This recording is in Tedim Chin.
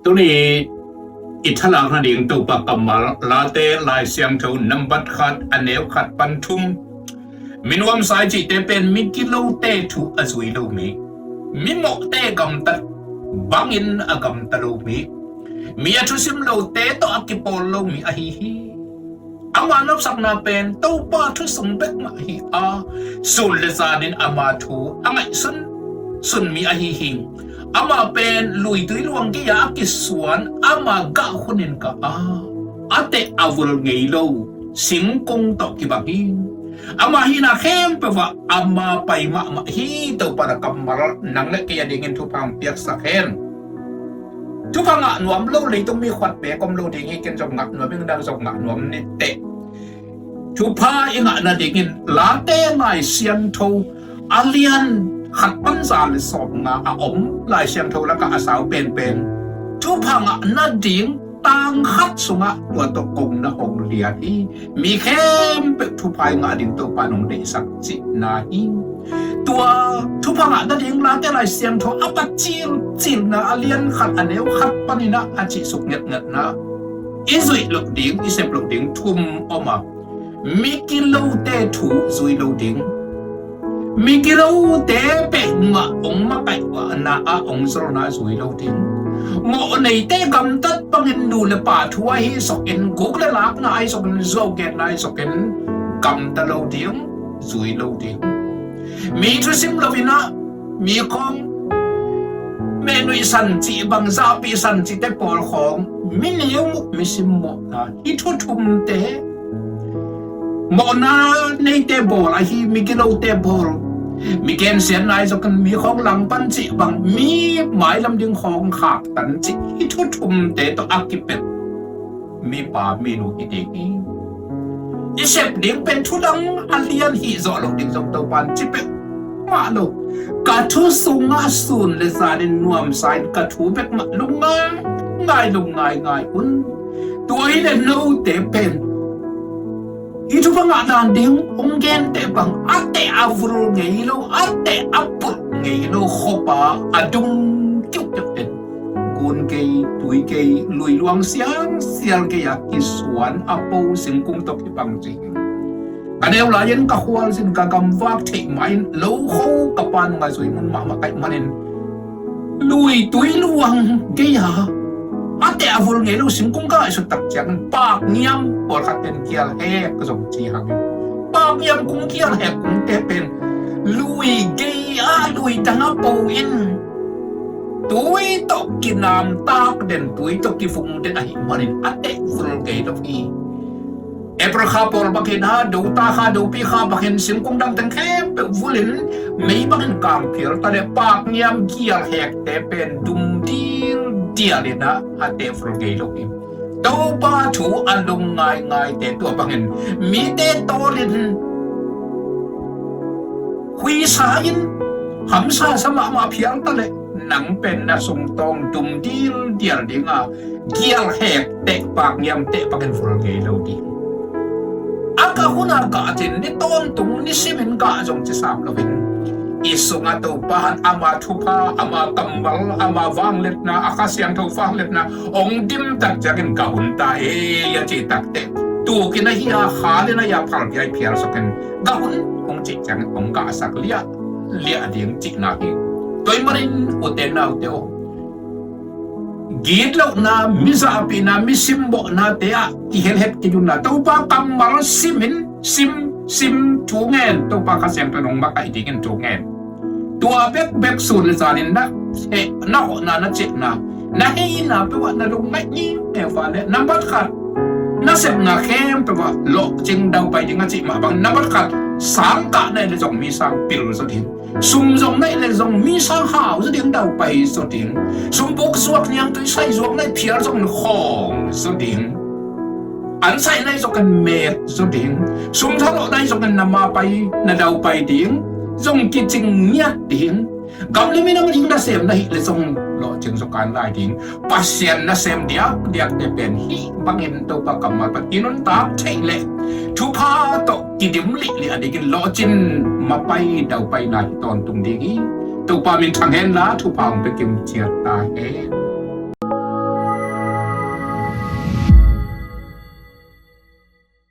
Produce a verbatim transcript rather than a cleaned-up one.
Tuni i thalak nading Topa kammal, Late Lai Siangtho nambat khat, a neu khat pan thum. Minuamsa i cihte pen migilote thu a zui lo mi, mimawhte gamtat bangin a gamta lo mi, mi a thusim lote tawh a kipawl lo mi ahi hi. Ama nopsakna pen Topa thu sung bekmah hi a, sun le zanin ama thu a ngaihsun sun mi ahi hi. Ama pen luitui luang gei-a a kisuan, ama gah hunin gah a, a teh a vul ngei lo singkung tawh kibang hi. Ama hihna khempeuh ah ama pai mahmah hi. Topa na kammal nang le kei a dingin thupha hong piaksak hen. Thupha ngah nuam lo leitung mi khuat beek om lo ding hi. Ken zong ngah nuam ing, nang zong ngah nuam ni teh. Thupha i ngah nadingin Late Lai Siangtho a lian khat pan za le sawmnga a om Lai Siangtho lakah a sau penpen thupha ngah nading tang khat sungah tua tawh kong na hong lian hi. Mi khempeuh thupha i ngah ding Topa nong deihsak cihna hi. Tua thupha ngah nading Late Lai Siangtho a pat cilcilna a lian khat a neu khat panin ah a cihsuk ngetngetna i zuih loh ding, i sep loh ding thum om a, migilote thu zui lo ding. Migilote peuhmah hong makaihna ah hong zolna zui lo ding. Mawh neite gamtat bangin nu le pa thu ahi sokin, guk le lakna ahi sokin, zuau genna ahi sokin, gamta lo ding, zui lo ding. Mi thusim lo-in ah, mi khawng mehnuih san cih bang, zahpih san cihte pawl khawng mi neu muh, mi simmawhna, hih thu thumte, mawhna neite bawl ahi, migilote bawl, mi gensiatna ahi zongin, mi khawng langpan cih bang, mi mailam ding khawng khaktan cih, hih thu thumte tawh a kipet mipa minu hi ding hi. I sep ding pen thu dang a lian hih zawh loh ding zong Topa'n ci peuhmah lo. Ka thu sungah sun le zanin nuamsa in ka thu bekmah lungngai ngai, lungngai ngai un. Tua hi le note pen hih thupha ngah dan ding hong gen teh bang, a teh a vul ngei lo, a teh a pulh ngei lo khuapa a dum kiuhkiuh den, gun gei, tui gei, lui luang sialsial gei-a kisuan a po singkung tawh kibang ci hi. Ka neu lai-in ka khualzin, ka gamvak theih mah in lo kho ka pa nungah zui mun mahmah ka hih manin, lui tui luang gei-a a teh a vul ngei lo singkung ka ngaihsut tak ciangin pakngiam, pawlkhat pen gialhek zong ci hangin, pakngiam kung, gialhek kungte pen lui gei-a, lui dang a po in, tui tawh kinamtak den, tui tawh kivung den ahih manin a teh vul ngei lo hi. April kha pawl bangin, ha, do ta kha, dopi kha bangin singkung dang teng khempeuh vulin, mei bangin kangphial ta leh pakngiam, gialhekte pen dum dildial in ah a teh vul ngei lo hi. Topa thu a lungngai ngaite tua bangin mite tawlin, huisa in, hamsa sa mahmah phial ta leh nang pen na sungtawng dum dildial ding a, gialhek teh, pakngiam teh bangin vul ngei lo ding. A gah hun a gah cin, ni tawntung ni simin gah zong ci sam loin, i sungah Topa in ama thupha, ama kammal, ama vangliatna, a Kha Siangtho vangliatna hong dim tak ciangin gah hun ta ei a cih tak teh, tukin ahi a, khalin ahi a, phalbi a i phial sokin gah hun hong cih ciangin hong gahsak liahliah ding cihna hi. Tua ahih manin ute naute aw, gitlohna, mi zahpihna, mi simmawhnate ah kihelhet kei un la, Topa kammal simin, sim, sim, thu ngen, Topa Kha Siangtho in hong makaih dingin thu ngen. Tua bekbek sun le zanin na heh, na hawhna, na ciahna, na heina peuh ah na lungngaih ngimneu a leh, nambat khat, na sepna khempeuh ah lawhcing daupai ding a cih mah bang, nambat khat, sang kah na hih leh zong mi sang pil zaw ding. Sum zong na hih leh zong mi sang hau zaw ding, daupai zaw ding. Sumbuk zuak, niangtui sai zuak na hih phial zong na khawng zaw ding. An sai na hih zongin met zaw ding. Sum thalawh na hih zongin na mapai, na daupai ding zong kicing ngiat ding. Gam le minam ading nasem na hih leh zong lawhcing zaw kan lai ding. Pasian nasem diakdiakte pen hih bangin Topa kammal pan i nuntak theih leh, thupha tawh kidim lihlih a dingin lawhcin mapai daupaina hi tawntung ding hi. Topa min thang hen la, thupha hong pia kim ciat ta hen.